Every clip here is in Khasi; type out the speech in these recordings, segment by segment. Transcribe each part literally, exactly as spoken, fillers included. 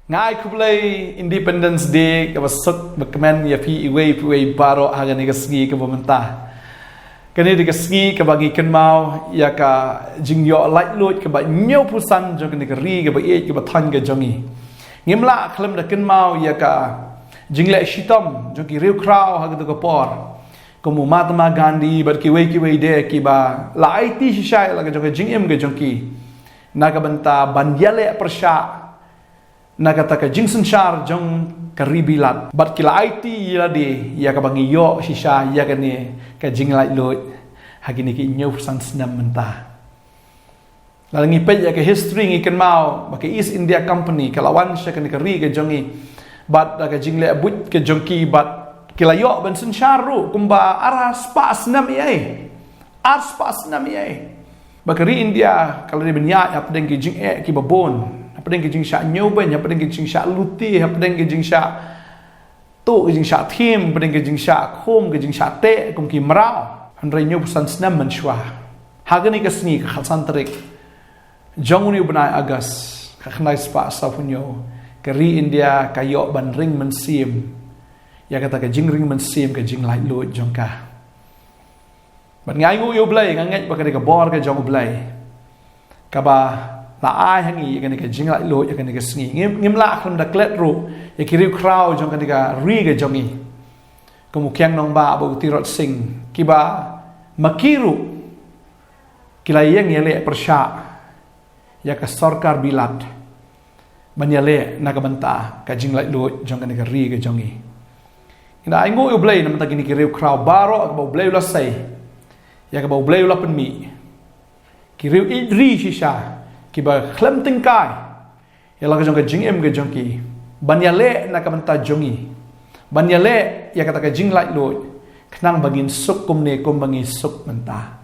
Nga ai khublei Independence Day kaba suk ba kmen ïa phi iwei pa iwei baroh ha kane ka sngi kaba mynta. Kane dei ka sngi kaba ngi kynmaw ïa ka jingïoh laitluid kaba hynñiewphew san jong kane ka ri kaba ïeit kaba thaiñ ka jong ngi. Ngim lah khlem da kynmaw ïa ka jingleh shitom jong ki riewkhraw ha kato ka por. Kum u Mahatma Gandhi bad kiwei kiwei de kiba la aiti shisha ïa la ka jong ka jingim ka jong ki na ka bynta ban ïaleh pyrshah na kata ka jingsynshar jong ka ri Bilat bad ki la aiti ïa lade ïa kaba ngi ïoh shisha ïa kane ka jinglaitluid ha kine ki hynñiewphew san snem mynta. Lada ngi peit ïa ka history ngi kynmaw ba ka East India Company ka la wan sha kane ka ri ka jong ngi bad da ka jingleh buit ka jong ki bad ki la ïoh ban synshar ruh kumba ar spah snem ïa ei. Ar spah snem ïa ei. Ba ka ri India ka la dei ban ïaid hapdeng ki jingeh kiba bun, hapdeng ki jingshah ñiewbeiñ, hapdeng ki jingshah lute, hapdeng ki jingshah tuh, ki jingshah thiem, hapdeng ki jingshah khum, ki jingshah teh kum ki mraw. Hynrei hynñiewphew san snem mynshuwa, ha kane ka sngi ka khatsan tarik jong une u bnai August ka khyndai spah sawphew hynñiew, ka ri India ka ïoh ban ring mynsiem ïa kata ka jingring mynsiem ka jinglaitluid jong ka. Bad nga ainguh ïa U Blei, nga ngeit ba ka dei ka bor ka jong U Blei kaba la ai ha ngi ïa kane ka jinglaitluid ïa kane ka sngi. Ngim, ngim lah khlem da klet ruh ïa ki riewkhraw jong kane ka ri ka jong ngi, kum u Kiang Nangbah bad u Tirot Sing, kiba ma ki ruh ki la ïeng ïaleh pyrshah ïa ka sorkar Bilat ban ïaleh na ka bynta ka jinglaitluid jong kane ka ri ka jong ngi. Ngi da ainguh ïa U Blei na bynta kine ki riewkhraw baroh kaba U Blei u la sei, ïa kaba U Blei u la pynmih. Ki riew ïeit ri shisha kiba khlem tyngkai ïa la ka jong ka jingim ka jong ki ban ïaleh na ka bynta jong ngi, ban ïaleh ïa kata ka jinglaitluid, khnang ba ngin suk kumne kumba ngi suk mynta.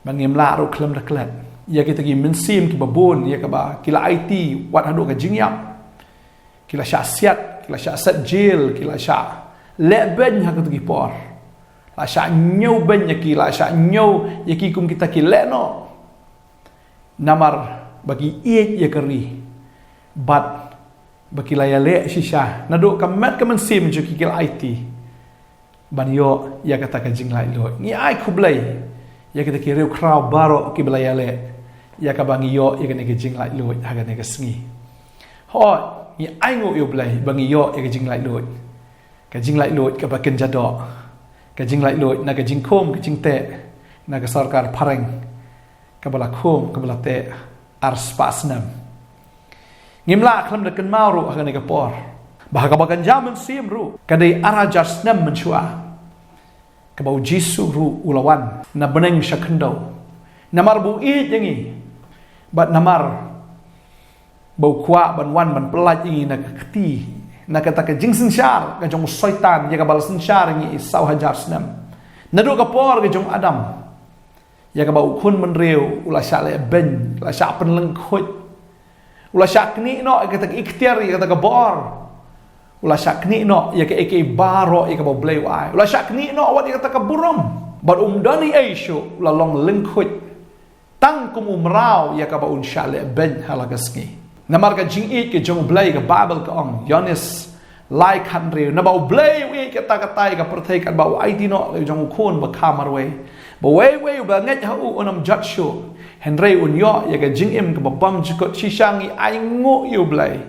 Ba ngim lah ruh khlem da klet ïa kita ki mynsiem kiba bun ïa kaba ki la aiti wat haduh ka jingïap. Ki la shah siat, ki la shah set jel, ki la shah leh beiñ ha kito ki por. La shah ñiewbeiñ ïa ki, la shah ñiew ïa ki kum kita ki lehnoh. Namar ba ki ïeit ïa ka ri bad ba ki la ïaleh shisha naduh ka met ka mynsiem jong ki, ki la aiti ban ïoh ïa kata ka jinglaitluid. Ngi ai khublei ïa kita ki riewkhraw baroh kiba la ïaleh ïa kaba ngi ïoh ïa kane ka jinglaitluid ha kane ka sngi. Hooid, ngi ainguh ïa U Blei ba ngi ïoh ïa ka jinglaitluid. Ka jinglaitluid kaba kynja doh, ka jinglaitluid na ka jingkhum ka jingteh na ka sorkar phareng kaba la khum kaba la teh ar spah snem. Ngim lah khlem da kynmaw ruh ha kane ka por ba ha kaba kynja mynsiem ruh ka dei ar hajar snem mynshuwa kaba U Jisu ruh u la wan na bneng sha khyndew. Namar ba u ïeit ïa ngi bad namar ba u kwah ban wan ban pyllait ïa ngi na ka kti, na kata ka jingsynshar ka jong u Soitan ïa kaba la synshar ïa ngi saw hajar snem. Naduh ka por ka jong u Adam, ïa kaba u khun bynriew u la shah leh beiñ, u la shah pynlyngkhuid, u la shah knieh noh ïa kata ka iktiar, ïa kata ka bor. U la shah knieh noh ïa kaei kaei baroh ïa kaba U Blei u ai. U la shah knieh noh wat ïa kata ka burom. Bad um don ei ei shuh, u la long lyngkhuid. Tang kum u mraw ïa kaba un shah leh beiñ ha la ka sngi. Namar ka jingïeit ka jong U Blei, ka Baibl ka ong, Ïoannis lai khathynriew, naba U Blei u ïeit katta katta ïa ka pyrthei katba u aiti noh ka jong u Khun ba kha marwei, ba uwei uwei uba ngeit ha u un ym jot shuh, hynrei un ïoh ïa ka jingim kaba bymjukut. Shisha ngi ainguh ïa U Blei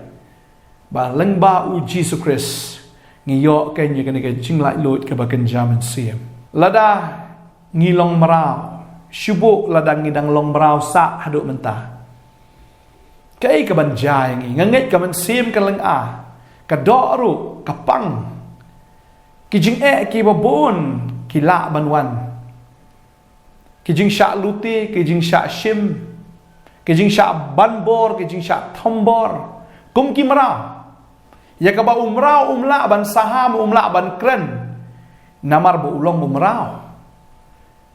ba lyngba U Jisu Khrist ngi ïoh kein ïa kane ka jinglaitluid kaba kynja mynsiem. Lada ngi long mraw, shu bun lada ngi dang long mraw sah haduh mynta, kaei kaban jia ïa ngi? Nga ngeit ka mynsiem ka lynga, ka doh ruh, ka pang. Ki jingeh kiba bun ki lah ban wan. Ki jingshah lute, ki jingshah shim, ki jingshah banbor, ki jingshah thombor kum ki mraw. Ïa kaba u mraw um lah ban saham, um lah ban kren, namar ba u long u mraw.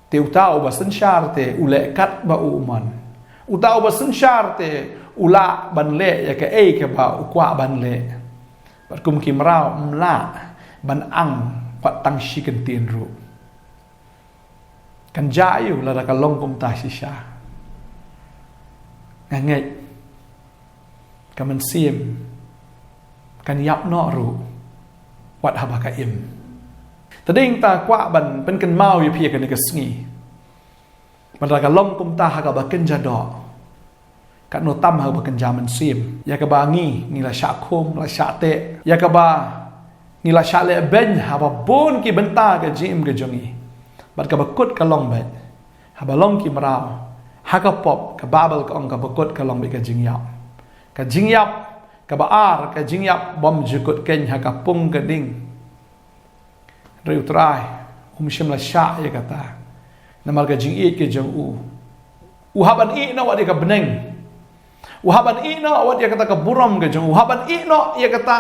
Te uta uba synshar te u leh katba u mon. Uta uba synshar te u lah ban leh ïa kaei kaba u kwah ban leh. Bad kum ki mraw ym lah ban ang wat tang shi kyntien ruh. Kan jia aïu lada ka long kumta shisha? Nga ngeit ka mynsiem Kan ïap noh ruh wat haba ka im. Te dei hangta kwah ban pynkynmaw ïa phi ïa kane ka sngi. Mynta ka long kumta ha kaba kynja doh. Katno tam ha kaba kynja mynsiem. Ïa kaba ngi, ngi la shah khum, la shah teh. Ïa kaba ngi la shah leh beiñ haba bun ki bynta ka jingim ka jong ngi. Bad kaba kut ka long beit, haba long ki mraw ha ka pop, ka Baibl ka ong kaba kut ka long beit ka jingïap. Ka jingïap kaba ar, ka jingïap bym ju kut keiñ ha ka pung ka ding. Hynrei U Trai um shym la shah ïa kata. Namar ka jingïeit ka jong u, u hap ban ïeh noh wat ïa ka bneng. U hap ban ïeh noh wat ïa kata ka burom ka jong u. U hap ban ïeh noh ïa kata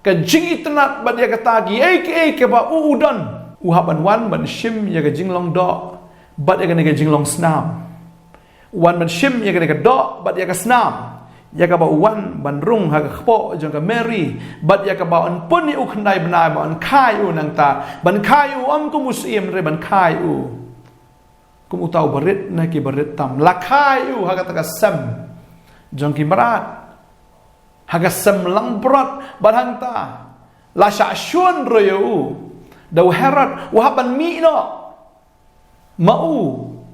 ka jingitynnad bad ïa kata kiei kiei kaba u u don. U hap ban wan ban shim ïa ka jinglong doh bad ïa kane ka jinglong snam. U wan ban shim ïa kane ka doh bad ïa ka snam, ïa kaba u wan ban rung ha ka kpoh jong ka Mari, bad ïa kaba yn pun ïa u khyndai bnai ba yn kha ïa u nangta, ban kha ïa u ym kum u syiem hynrei ban kha ïa u kum uta uba rit na ki barit tam. La kha ïa u ha kata ka sem jong ki mrad, ha ka sem langbrot, bad hangta la shah shun ruh ïa u da u Herod. U hap ban mih noh ma u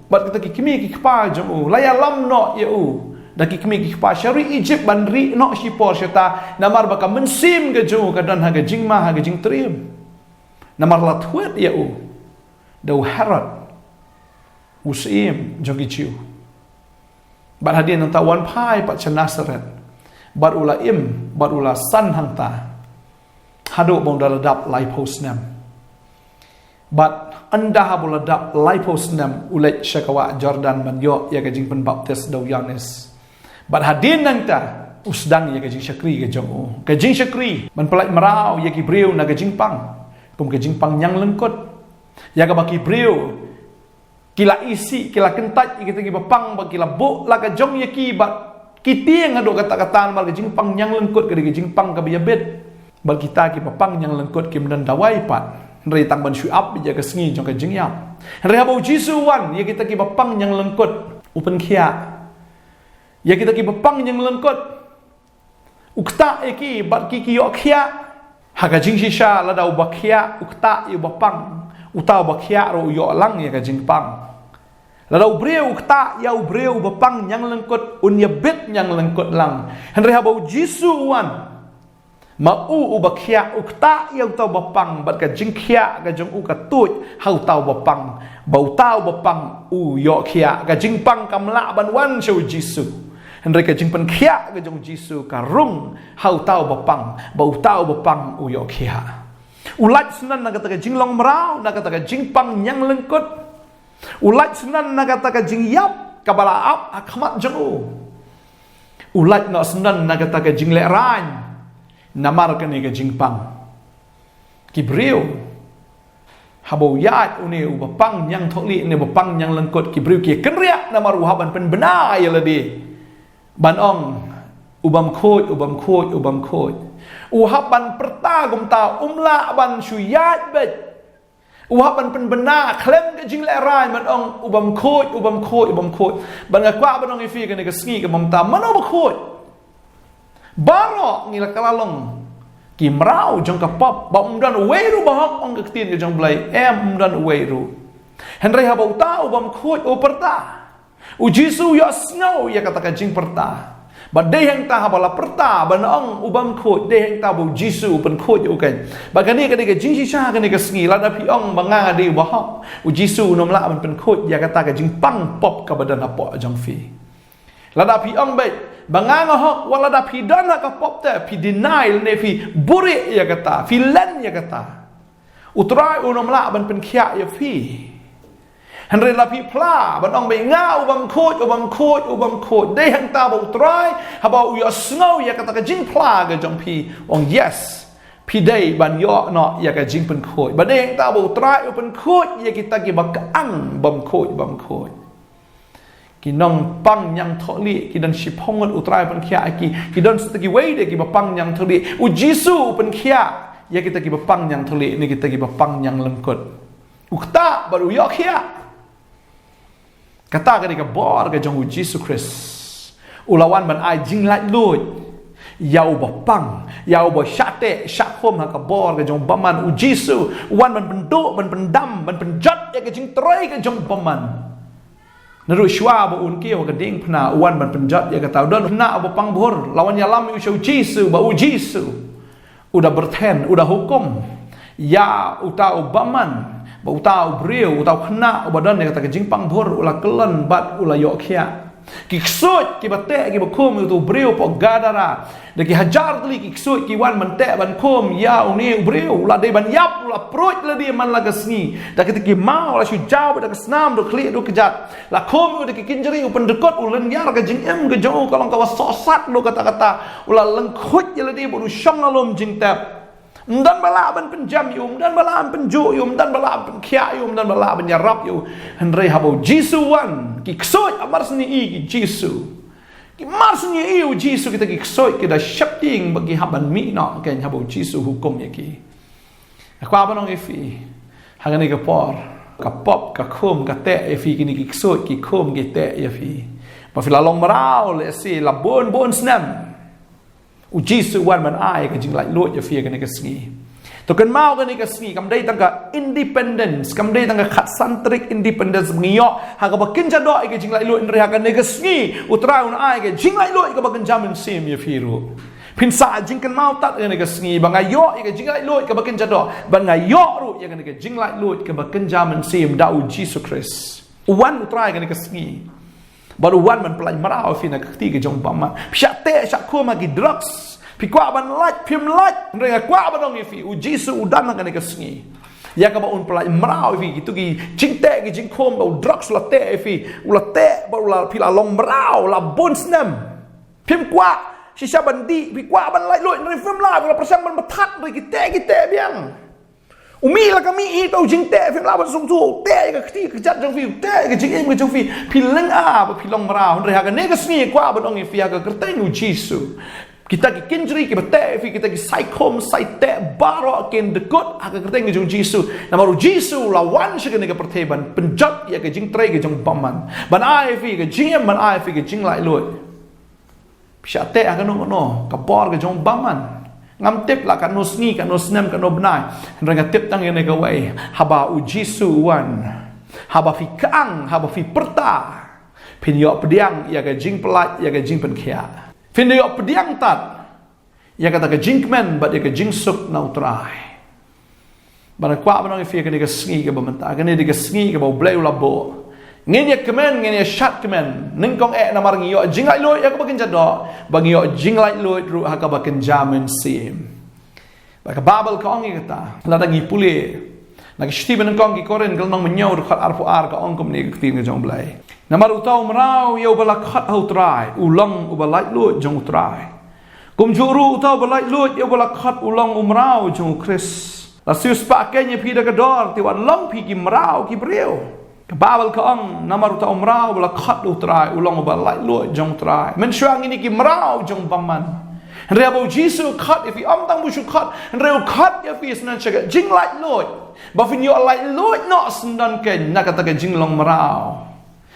bad kita ki kmie ki kpa jong u. La ïalam noh ïa u da ki kmie ki kpa sha ri Egypt ban rieh noh shipor shata, namar ba ka mynsiem ka jong u ka don ha ka jingma, ha ka jingtriem. Namar la thwet ïa u da u Herod, u syiem jong ki Jiw. Bad hadien nangta u wan phai pat sha Nasaret, bad u la im, bad u la san hangta haduh ba u da la dap laiphew snem. Bad ynda haba u la dap laiphew snem u leit sha ka wah Jordan ban ïoh ïa ka jingpynbaptis da u Ïoannis. Bad hadien nangta u sdang ïa ka jingshakri ka jong u. Ka jingshakri ban pyllait mraw ïa ki briew na ka jingpang, kum ka jingpang ñianglyngkut, ïa kaba ki briew ki la isih, ki la kyntait ïa kita kiba pang, ba ki la buh la ka jong ïa ki, bad ki tieng haduh katta katta namar ka jingpang ñianglyngkut ka dei ka jingpang kaba ïabit. Bad kita kiba pang ñianglyngkut kim don dawai pat, hynrei tang ban shu ap ïa ka sngi jong ka jingïap. Hynrei haba u Jisu u wan, ïa kita kiba pang ñianglyngkut u pynkhiah. Ïa kita kiba pang ñianglyngkut u ktah ïa ki, bad ki, ki ïoh khiah. Ha ka jingshisha, lada uba khiah u ktah ïa uba pang, uta uba khiah ruh u ïoh lang ïa ka jingpang. Lada u briew u ktah ïa u briew uba pang ñianglyngkut, un ïabit ñianglyngkut lang. Hynrei haba u Jisu u wan, ma u uba khiah u ktah ïa uta uba pang, bad ka jingkhiah ka jong u ka tuid ha uta uba pang, ba uta uba pang u ïoh khiah. Ka jingpang kam lah ban wan sha u Jisu, hynrei ka jingpynkhiah ka jong u Jisu ka rung ha uta uba pang, ba uta uba pang u ïoh khiah. U lait sngewbha na kata ka jinglong mraw, na kata ka jingpang ñianglyngkut. U lait sngewbha na kata ka jingïap kaba la ap ha khmat jong u. U lait noh sngewbha na kata ka jinglehrain namar kane ka jingpang. Ki briew, haba u ïaid une uba pang ñiangthohlieh, une uba pang ñianglyngkut, ki briew ki kynriah namar u hap ban pynbna ïa lade, ban ong, u bym khuid, u bym khuid, u bym khuid. U hap ban pyrta kumta, um lah ban shu ïaid beit. U hap ban pynbna khlem ka jinglehrain ban ong, u bym khuid, u bym khuid, u bym khuid. Bad nga kwah ban ong ïa phi kane ka sngi, ka mynta, mano ba khuid? Baroh ngi la kylla long ki mraw jong ka pop, ba ym don uwei ruh ba hok, ong ka ktien ka jong U Blei, em, ym don uwei ruh. Hynrei haba uta u bym khuid u pyrta, u Jisu u ïohsngew ïa kata ka jingpyrta. Bad dei hangta haba la pyrta ban ong u bym khuid, dei hangta ba u Jisu u pynkhuid ïa u keiñ. Bad kane ka dei ka jingshisha kane ka sngi, lada phi ong ba nga nga dei uba hok, u Jisu un ym lah ban pynkhuid ïa kata ka jingpang pop kaba don hapoh jong phi. Lada phi ong beit ba nga nga hok, wat lada phi don ha ka pop te, phi deny lane phi buhrieh ïa kata, phi len ïa kata, u Trai un ym lah ban pynkhiah ïa phi. Hynrei lada phi phla ban ong beit nga u bym khuid, u bym khuid, u bym khuid, dei hangta ba u Trai, haba u ïohsngew ïa kata ka jingphla ka jong phi, ong yes, phi dei ban ïoh noh ïa ka jingpynkhuid. Bad dei hangta ba u Trai u pynkhuid ïa kita kiba kyang bym khuid, bym khuid. Ki nongpang ñiangthohlieh ki don shiphew ngut, u Trai u pynkhiah ïa ki. Ki don sa kiwei de kiba pang ñiangthohlieh, u Jisu u pynkhiah ïa kita kiba pang ñiangthohlieh ne kita kiba pang ñianglyngkut. U ktah bad u ïoh khiah. Kata ka dei ka bor ka jong u Jisu Khrist. U la wan ban ai jinglaitluid Ïa uba pang, ïa uba shah teh shah khum ha ka bor ka jong u bymman, u Jisu u wan ban pynduh, ban pyndam, ban pynjot ïa ka jingtrei ka jong u bymman. Naduh shuwa ba un kiew ha ka diengphna, u wan ban pynjot ïa kata. U don u khynnah uba pang bhur, la wan ïalam ïa u sha u Jisu, ba u Jisu u da byrthen, u da hukum ïa uta u bymman, ba uta u briew, uta u khynnah uba don ïa kata ka jingpang bhur, u la kyllon bad u la ïoh khiah. Ki ksuid kiba teh kiba khum ïa uta u briew hapoh Gadara, da ki hajar tylli ki ksuid ki wan ban teh ban khum ïa une u briew. U la dei ban ïap, u la pruid lade man la ka sngi. Da kita ki maw la shu jaw bad da ka snam, da u khlieh da u kjat. La khum ïa u da ki kynjri, u pyndkut, u lynñiar, ka jingim ka jong u ka long kaba sohsat, da kata kata u la lyngkhuid ïa lade bad u shong ha lum jingtep. Ym don ba lah ban pynjem ïa u, ym don ba lah ban pynjuh ïa u, ym don ba lah ban pynkhiah ïa u, ym don ba lah ban ïarap ïa u. Hynrei haba u Jisu u wan, ki ksuid, mar shu ïohi ki Jisu, ki mar shu ïohi u Jisu, kita ki ksuid ki da sheptieng bad ki hap ban mih noh, keiñ haba u Jisu u hukum ïa ki. Nga kwah ban ong ïa phi ha kane ka por, ka pop, ka khum, ka teh ïa phi, kine ki ksuid ki khum ki teh ïa phi, ba phi la long mraw lehse la bun bun snem. U Jisu u wan ban ai ka jinglaitluid ïa phi ha kane ka sngi. To kynmaw, kane ka sngi kam dei tang ka Independence, kam dei tang ka khatsan tarik Independence ba ngi ïoh ha kaba kynja doh ïa ka jinglaitluid, hynrei ha kane ka sngi U Trai un ai ka jinglaitluid kaba kynja mynsiem ïa phi ruh. Phin sa jingkynmaw tad ha kane ka sngi ba nga ïoh ïa ka jinglaitluid kaba kynja doh, ba nga ïoh ruh ïa kane ka jinglaitluid kaba kynja mynsiem da u Jisu Khrist. U wan U Trai ha kane ka sngi bad u wan ban pyllait mraw ïa phi na ka kti ka jong u bymman. Phi shah teh shah khum ha ki drugs, phi kwah ban lait, phim lait, hynrei nga kwah ban ong ïa phi, u Jisu u don ha kane ka sngi ïa kaba un pyllait mraw ïa phi. Kito ki jingteh ki jingkhum, ba u drugs u la teh ïa phi, u la teh bad u la, phi la long mraw la bun snem. Phim kwah shisha ban dih, phi kwah ban laitluid, hynrei phim lah, phi la pyrshang ban pynthat, hynrei ki teh ki teh biang. U mih la ka mih hi, to u jingteh, phim lah ban sngewthuh. U teh ïa ka kti ka jait jong phi, u teh ïa ka jingim ka jong phi. Phi lynga ba phi long mraw, hynrei ha kane ka sngi kwah ban ong ïa phi ha ka kyrteng u Jisu, kita ki kynjri kiba teh ïa phi, kita ki sai khum sai teh baroh kin dkut ha ka kyrteng ka jong u Jisu. Namar u Jisu u la wan sha kane ka pyrthei ban pynjot ïa ka jingtrei ka jong u bymman, ban ai ïa phi ka jingim, ban ai ïa phi ka jinglaitluid. Phi shah teh ha kano kano ka bor ka jong u bymman. Ngam tip la kano sngi, kano snem, kano bnai. Hynrei nga tip tang ïa kane kawei, haba u Jisu u wan, haba phi kang, haba phi pyrta, phin ïoh pdiang ïa ka jingpyllait, ïa ka jingpynkhiah. Phin ïoh pdiang tad ïa kata ka jingkmen bad ïa ka jingsuk na U Trai. Bad nga kwah ban ong ïa phi ha kane ka sngi kaba mynta, kane dei ka sngi kaba U Blei u la buh. Ngin ïa kmen, ngin ïa shad kmen nyngkong eh, namar ngi ïoh jinglaitluid ïa kaba kynja doh, ba ngi ïoh jinglaitluid ruh ha kaba kynja mynsiem. Bad ka Baibl ka ong ïa kata, lada ngi pule na ka shithi ba nyngkong ki Korinth ka lynnong ba hynñiew, dkhot arphew ar, ka ong kumne ka ktien ka jong U Blei: Namar uta u mraw ïa uba la khot ha U Trai u long uba laitluid jong U Trai. Kumjuh ruh uta uba laitluid ïa uba la khot u long u mraw jong U Khrist. La siewspah keiñ ïa phi da ka dor, te wat long phi ki mraw ki briew. Ka Baibl ka ong, namar uta u mraw uba la khot U Trai u long uba laitluid jong U Trai. Mynshuwa ngin ïa ki mraw jong u bymman, hynrei haba u Jisu u khot ïa phi, ym tang ba u shu khot, hynrei u khot ïa phi syndon sha ka jinglaitluid, ba phin ïoh laitluid noh syndon keiñ na kata ka jinglong mraw.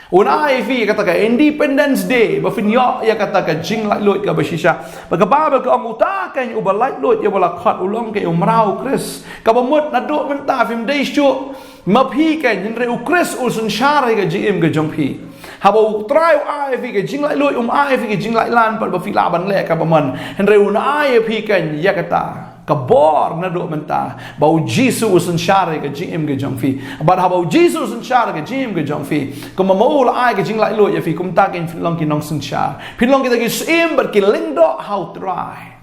Un ai ïa phi kata ka Independence Day ba phin ïoh ïa kata ka jinglaitluid kaba shisha. Ba ka Baibl ka ong, uta keiñ uba laitluid ïa uba la khot u long keiñ u mraw u Khrist. Kaba mut naduh mynta phim dei shuh ma phi keiñ, hynrei u Khrist u synshar ïa ka jingim ka jong phi. Haba U Trai u ai ïa phi ka jinglaitluid, um ai ïa phi ka jinglaitluid pat ba phi lah ban leh kaba mon, hynrei un ai ïa phi keiñ ïa kata ka bor naduh mynta, ba u Jisu u synshar ïa ka jingim ka jong phi. Bad haba u Jisu u synshar ïa ka jingim ka jong phi, kumba ma u la ai ka jinglaitluid ïa phi, kumta keiñ phin long ki nongsynshar, phin long kita ki syiem bad ki lyngdoh ha U Trai.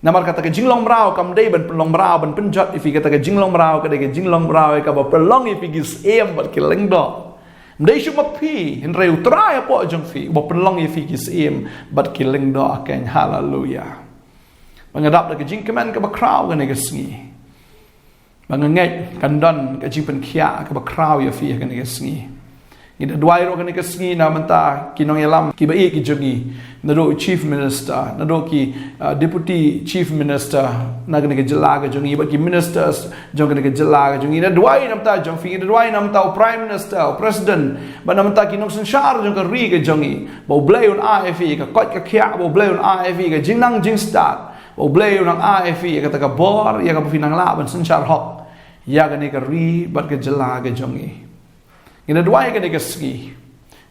Namar kata ka jinglong mraw kam dei ban pynlong mraw ban pynjot ïa phi, kata ka jinglong mraw ka dei ka jinglong mraw ïa kaba pynlong ïa phi ki syiem bad ki lyngdoh. Ym dei shuh ma phi, hynrei U Trai hapoh jong phi uba pynlong ïa phi ki syiem bad ki lyngdoh keiñ. Haleluya. Ba nga dap da ka jingkmen kaba khraw kane ka sngi, ba nga ngeit kan don ka jingpynkhiah kaba khraw ïa phi ha kane ka sngi. Ngi da duwai ruh kane ka sngi na bynta ki nongïalam kiba ïeit ki jong ngi, naduh Chief Minister, naduh ki, uh, Deputy Chief Minister na kane ka jylla ka jong ngi, bad ki ministers jong kane ka jylla ka jong ngi. Ngi da duwai na bynta jong phi, ngi da duwai na bynta u Prime Minister, u President, bad na bynta ki nongsynshar jong ka ri ka jong ngi, ba U Blei un ai ïa phi ka koit ka khiah, ba U Blei un ai ïa phi ka jingnang jingstad, ba U Blei un ai ïa phi ïa kata ka bor ïa kaba phin nang lah ban synshar hok ïa kane ka ri bad ka jylla ka jong ngi. Ngi da duwai kane ka sngi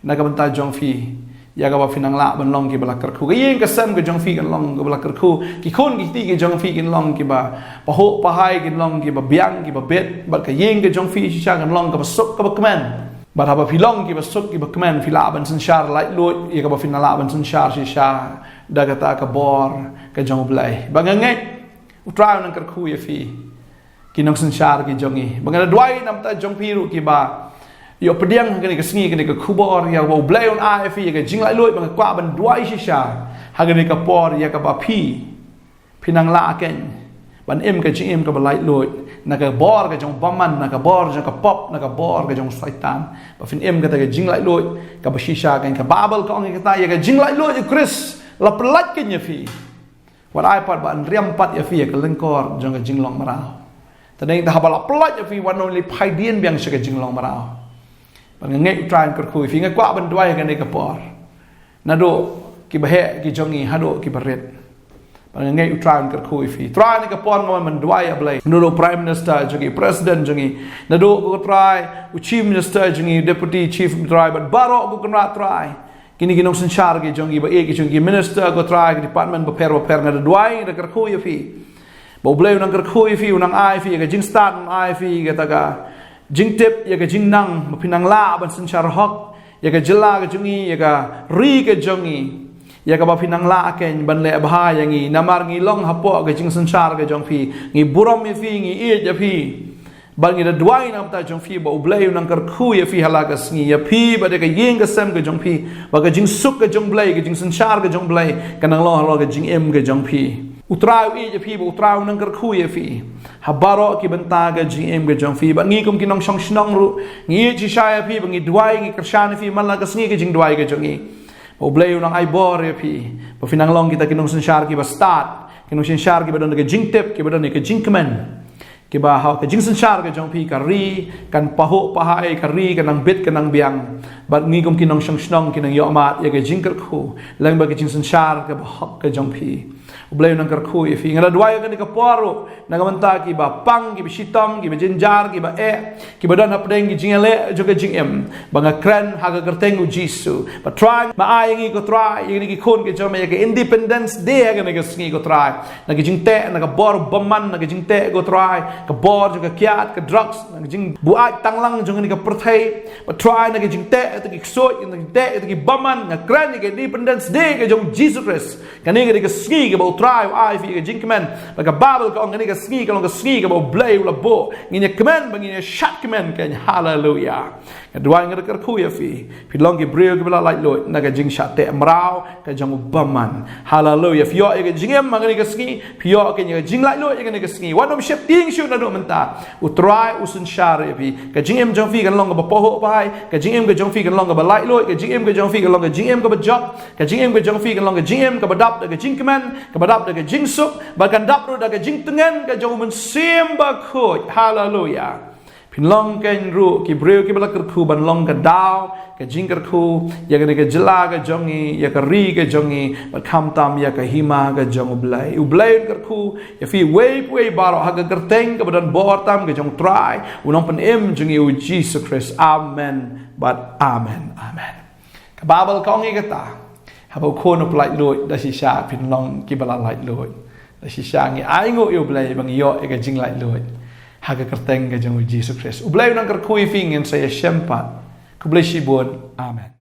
na ka bynta jong phi, ïa kaba phin nang lah ban long kiba la kyrkhu. Ka ïing ka sem ka jong phi kan long kaba la kyrkhu. Ki khun ki kti ki jong phi kin long kiba pahuh pahai, kin long kiba biang kiba bit, bad ka ïing ka jong phi shisha kan long kaba suk kaba kmen. Bad haba phi long kiba suk kiba kmen, phi lah ban synshar laitluid ïa kaba phin nang lah ban synshar shisha da kata ka bor ka jong U Blei. Ba nga ngeit U Trai un nang kyrkhu ïa phi, ki nongsynshar ki jong ngi. Ba nga da duwai na bynta jong phi ruh kiba ïoh pdiang ha kane ka sngi kane ka khubor ïa ba U Blei un ai ïa phi ïa ka jinglaitluid, ba nga kwah ban duwai shisha ha kane ka por ïa kaba phi, phin nang lah keiñ ban im ka jingim kaba laitluid na ka bor ka jong u bymman, na ka bor jong ka pop, na ka bor ka jong u Soitan. Ba phin im kata ka jinglaitluid kaba shisha keiñ. Ka Baibl ka ong ïa kata, ïa ka jinglaitluid U Khrist la pyllait keiñ ïa phi. Wat ai pat ba yn riam pat ïa phi ïa ka lyngkor jong ka jinglong mraw. Te dang te haba la pyllait ïa phi, wat nym leit phai dien biang sha ka jinglong mraw. Bad nga ngeit U Trai un kyrkhu ïa phi. Nga kwah ban duwai ha kane ka por, naduh kiba heh ki jong ngi haduh kiba rit. Bad nga ngeit U Trai un kyrkhu ïa phi. Trai, ha kane ka por nga wan ban duwai, A Blei, naduh u Prime Minister jong ngi, President jong ngi, naduh, ko Trai, u Chief Minister jong ngi, Deputy Chief, Trai, bad baroh, ko Kynrad Trai, kine ki nongsynshar ki jong ngi ba ïeit ki jong ngi, ki minister, ko Trai, ki department bapher bapher, nga da duwai, nga da kyrkhu ïa phi ba U Blei un nang kyrkhu ïa phi, un nang ai ïa phi ïa ka jingstad, un ai ïa phi ïa kata ka jingtip, ïa ka jingnang ba phin nang lah ban synshar hok ïa ka jylla ka jong ngi, ïa ka ri ka jong ngi, ïa kaba phin nang lah keiñ ban leh bha ïa ngi. Namar ngi long hapoh ka jingsynshar ka jong phi, ngi burom ïa phi, ngi ïeit ïa phi. Bad ngi da duwai na ka bynta jong phi ba U Blei un nang kyrkhu ïa phi ha la ka sngi, ïa phi bad ïa ka ïing ka sem ka jong phi, ba ka jingsuk ka jong U Blei, ka jingsynshar ka jong U Blei kan nang long halor ka jingim ka jong phi. U Trai u ïeit ïa phi, ba U Trai un nang kyrkhu ïa phi ha baroh ki bynta ka jingim ka jong phi. Bad ngi kum ki nongshong shnong ruh ngi ïeit shisha ïa phi, ba ngi duwai, ngi kyrshan ïa phi man la ka sngi ka jingduwai ka jong ngi, ba U Blei un nang ai bor ïa phi, ba phin nang long kita ki nongsynshar kiba stad, ki nongsynshar kiba don ka jingtip, kiba don ka jingkmen, kiba ha ka jingsynshar ka jong phi ka ri kan pahuh pahai, ka ri kan nang bit kan nang biang. Bad ngi kum ki nongshong shnong ki nang ïoh mad ïa ka jingkyrkhu lyngba ka jingsynshar kaba hok ka jong phi. U Blei un nang kyrkhu ïa phi. Nga da duwai ha kane ka por ruh na ka bynta kiba pang, kiba shitom, kiba jynjar, kiba eh, kiba don hapdeng ki jingïaleh jong ka jingim, ba nga kren ha ka kyrteng U Jisu. Ba Trai, ma ai ïa ngi, ko Trai, ïa ngi ki khun ki jong me, ïa ka Independence Day ha kane ka sngi, ko Trai, na ka jingteh, na ka bor bymman, na ka jingteh, ko Trai, ka bor jong ka kiad, ka drugs, na ka jingbuaid tanglang jong kane ka pyrthei. Ba Trai, na ka jingteh ïa kita ki ksuid, na ka jingteh ïa kita ki bymman, nga kren ïa ka Independence Day ka jong U Jisu Khrist. Kane ka dei ka sngi kaba U Trai u ai ïa phi ïa ka jingkmen. Ba ka Baibl ka ong kane ka sngi ka long ka sngi kaba U Blei u la buh. Ngin ïa kmen, ba ngin ïa shad kmen keiñ. Haleluya. Nga duwai, nga da kyrkhu ïa phi, phi long ki briew kiba la laitluid na ka jingshah teh mraw ka jong u bymman. Haleluya. Phi ïoh ïa ka jingim ha kane ka sngi, phi ïoh keiñ ïa ka jinglaitluid ha kane ka sngi. Wat nym sheptieng shuh naduh mynta. U Trai u synshar ïa phi. Ka jingim jong phi kan long kaba pahuh pahai, ka jingim ka jong phi kan long kaba laitluid, ka jingim ka jong phi kan long ka jingim kaba jop, ka jingim ka jong phi kan long ka jingim kaba dap da ka jingkmen, kaba dap da ka jingsuk, bad kan dap ruh da ka jingtngen ka jong U Mynsiem Bakhuid. Haleluya. Phin long keiñ ruh ki briew kiba la kyrkhu ban long ka daw ka jingkyrkhu ïa kane ka jylla ka jong ngi, ïa ka ri ka jong ngi, bad khamtam ïa ka hima ka jong U Blei. U Blei un kyrkhu ïa phi uwei pa uwei baroh ha ka kyrteng kaba don bor tam ka jong U Trai, U Nongpynim jong ngi U Jisu Khrist. Amen bad amen. Amen. Ka Baibl ka ong ïa kata, haba u khun u pyllait luid, da shisha phin long kiba la lait luid. Da shisha ngi ainguh ïa U Blei ba ngi ïoh ïa ka jinglait luid ha ka kyrteng ka jong U Jisu Khrist. U Blei un nang kyrkhu ïa phi, ngin sa ïashem pat. Khublei shibun. Amen.